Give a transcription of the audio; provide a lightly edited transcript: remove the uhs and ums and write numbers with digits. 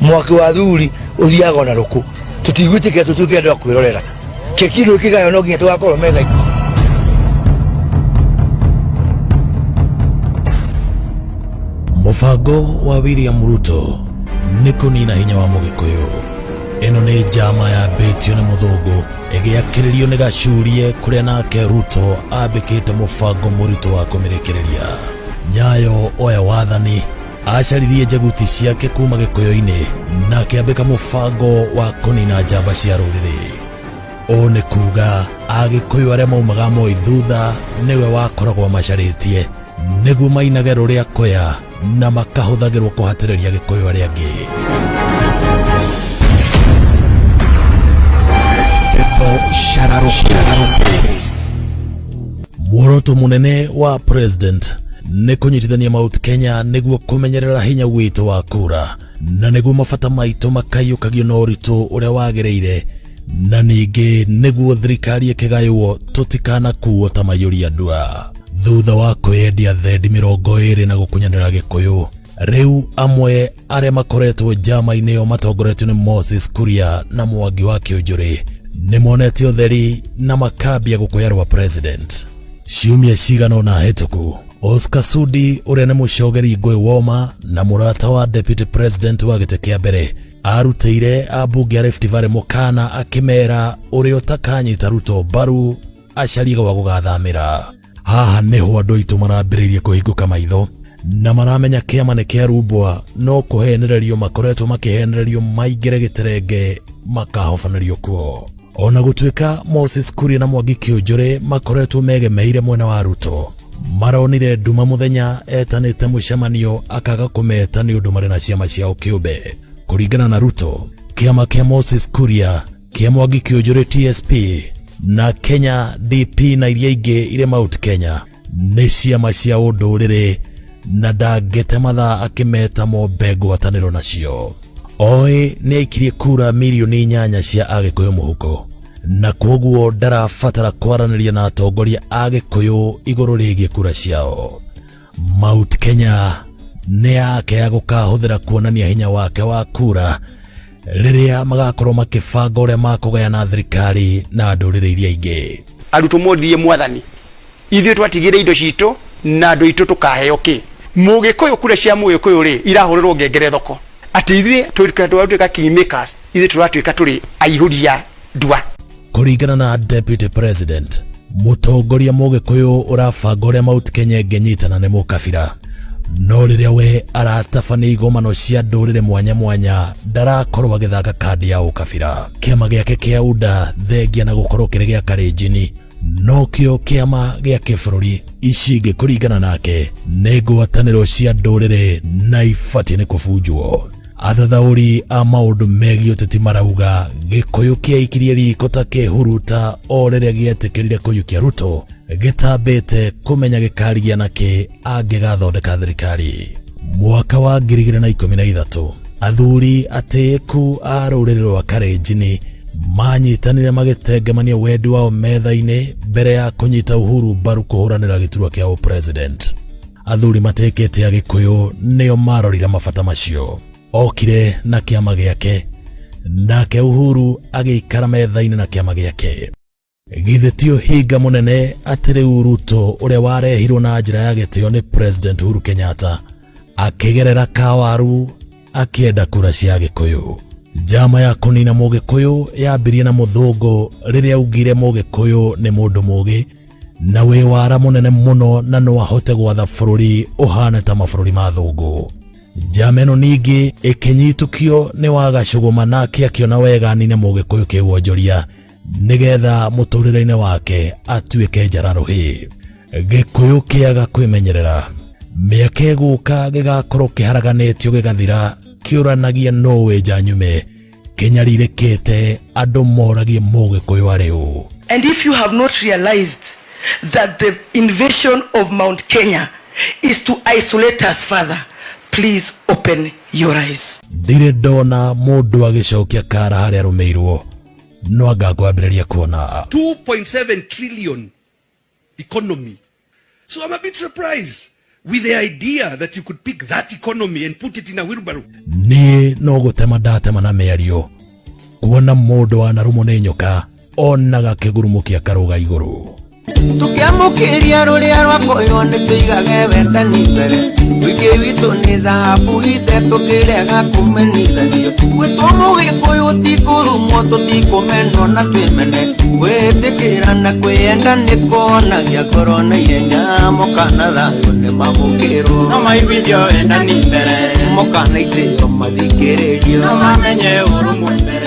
Mwaki wa thuri ũthiaga ona rũkũ. Tũtigwĩtĩkĩra tũtuĩke andũ a kwĩrorera. Keki ĩno ĩkĩgaywo no nginya tũgakorwo metha. Mũbango wa William Ruto nĩ kũnina hinya wa Mũgĩkũyũ. Ĩno nĩ njama yambĩtio nĩ mũthũngũ ĩgĩakĩrĩrio nĩ Gacurie kũrĩa nake Ruto ambĩkĩte mũbango mũritũ wa kũmĩrĩkĩrĩria. Nyayo oya wathani acaririe njaguti ciake kuma Gĩkũyũ-inĩ na akĩambĩka mũbango wa kũnina njamba cia rũrĩrĩ. Ũũ nĩ kuga Agĩkũyũ arĩa maumaga Moi thutha nĩwe wakoragwo amacarĩtie nĩguo mainage rũrĩa koya na makahũthagĩrwo kũhatĩrĩria Gĩkũyũ arĩa angĩ. Ndeto Shararũkũ. Muoroto mũnene wa president nĩ kũnyitithania Mount Kenya nĩguo kũmenyerera hinya witũ wa kura na nĩguo mabata maitũ makaiyũkagio na ũritũ ũrĩa wagĩrĩire na ningĩ nĩguo thirikari ĩkĩgaywo tũtikanakuo ta maiyũria ndua. Thutha wa kwĩyendia thendi 20 na gũkunyanĩra Gĩkũyũ, rĩu amwe arĩa makoretwo njama-inĩ ĩyo matongoretio nĩ Moses Kuria na Mwangi wa Kĩũnjũrĩ nĩ monete ũtheri na makambia gũkũya rwa president. Ciumia cigana ũna hĩtũku, Oscar Sudi ũrĩa nĩ mũcogeri ngũĩ woma na mũrata wa deputy president wa gĩtĩ kĩa mbere arutĩire ambunge a Rift Valley mũkana akĩmera ũrĩa ũtakanyita Ruto mbaru acarie gwa gũgathamĩra. Haha nĩho andũ aitũ marambĩrĩirie kũhingũka maitho na maramenya kĩama nĩ kĩa rumbwa no kũhenererio makoretwo makĩhenererio maingĩre gĩterenge makahobanĩrio kuo. Ona gũtuĩka Moses Kuria na Mwangi Kĩũnjũrĩ makoretwo megemeire mwena wa Ruto, maronire nduma mũthenya etanĩte mũcemanio akaga kũmeta nĩ ũndũ marĩ na ciama ciao kĩũmbe. Kũringana na Ruto, kĩama kĩa Moses Kuria, kĩa Mwangi Kĩũnjũrĩ TSP na Kenya DP na iria ingĩ irĩ Mount Kenya nĩ ciama cia ũndũrĩrĩ na ndangĩte mathaa akĩmeta mombe ngwatanĩro nacio. Oĩ nĩ aikirie kura mirioni 8 cia Agĩkũyũ mũhuko na kwoguo ndarabatara kwaranĩria na atongoria a Gĩkũyũ igũrũ rĩgiĩ kura ciao. Mount Kenya nĩ yake ya gũkahũthĩra kuonania hinya wake wa kura rĩrĩa magakorwo makĩbanga ũrĩa makũgayana thirikari na ndũrĩrĩ iria ingĩ. Arutwo moririe Mwathani, ithuĩ twatigire indo citũ na andũ aitũ tũkaheo kĩ? Mũgĩkũyũ kura cia mũgĩkũyũ rĩ irahũrĩrwo ngengere thoko atĩ ithuĩ tũratuĩka kingmakers, ithuĩ tũratuĩka tũrĩ aihũria ndua. Kũringana na deputy president, mũtongoria mũgĩkũyũ ũrabanga ũrĩa Mount Kenya ĩngĩnyitana nĩ mũkabira, no rĩrĩa we aratabania igomano cia ndũrĩrĩ mwanya mwanya ndarakorwo agĩthaka kandi ya ũkabira. Kĩama gĩake kĩa UDA thengia na gũkorwo kĩrĩ gĩa Kalenjin nokĩo kĩama gĩa kĩbũrũri. Ici ingĩ kũringana nake nĩ ngwatanĩro cia ndũrĩrĩ na ibatiĩ nĩ kũbunjwo. Athathaũri a maũndũ megiĩ ũteti marauga Gĩkũyũ kĩaikirie riko ta kĩhuruta o rĩrĩa gĩetĩkĩrire kũiyũkia Ruto gĩtambĩte kũmenya gĩkarigia nakĩ angĩgathondeka thirikari. Mwaka wa 2013 athuri atĩĩku a rũrĩrĩ rwa Kalenjin manyitanire magĩtengemania wendi wao metha-inĩ mbere ya kũnyita Uhuru mbaru kũhũranĩra gĩturwa kĩa ũpresident. Athuri matekete Agĩkũyũ nĩo marorire mabata macio. Okire na kĩama gĩake, nake Uhuru agĩikara metha-inĩ na kĩama gĩake. Githĩ ti ũhinga mũnene atĩ rĩu Ruto ũrĩa warehirwo na njĩra ya gĩtĩo nĩ President Uhuru Kenyatta akĩgerera kawaru akĩenda kura cia Gĩkũyũ. Njama ya kũnina mũgĩkũyũ yambirie na mũthũngũ rĩrĩa augire mũgĩkũyũ nĩ mũndũ mũgĩ na wĩ wara mũnene mũno na no ahote gwatha bũrũri ũhane ta mabũrũri ma thũngũ. Njama ĩno ningĩ ĩkĩnyitũkio nĩ Wagacũgũma nake akĩona wega anine mũgĩkũyũ kĩwonjoria nĩgetha mũtũrĩre-inĩ wake atuĩke njara rũhĩ. Gĩkũyũ kĩaga kwĩmenyerera mĩaka ĩgũka gĩgakorwo kĩharaganĩtio gĩgathira kĩũranagia no wĩnja nyume kĩnyarirĩkĩte andũ moragie mũgĩkũyũ arĩ ũ. And if you have not realized that the invasion of Mount Kenya is to isolate us further, please open your eyes. Ndirĩ ndona mũndũ agĩcokia kara harĩa arũmĩirwo no anga ngwambĩrĩria kuona. 2.7 trillion economy. So I'm a bit surprised. With the idea that you could pick that economy and put it in a wheelbarrow. Niĩ no gũtema ndatema na mĩario kuona mũndũ wanarũmwo nĩ nyoka onaga kĩgurumo kĩa karũga igũrũ. Tukiamukiria ruria rwakoywo nĩ tũigage wendani mbere wiki witũ nĩ thahabu ite tũkĩrega kũmenithanio gwĩtwo mũgĩkũyũ ti kũrumwo tũtikũmenwo na twĩmene gwĩtĩkĩra na kwĩyenda nĩ kuonagia ngoro na ihenya mokana thayũ nĩ mamũkĩrwo no maiguithio wendani mbere mokana itĩo mathikĩrĩrio no mamenye ũrũmwe mbere.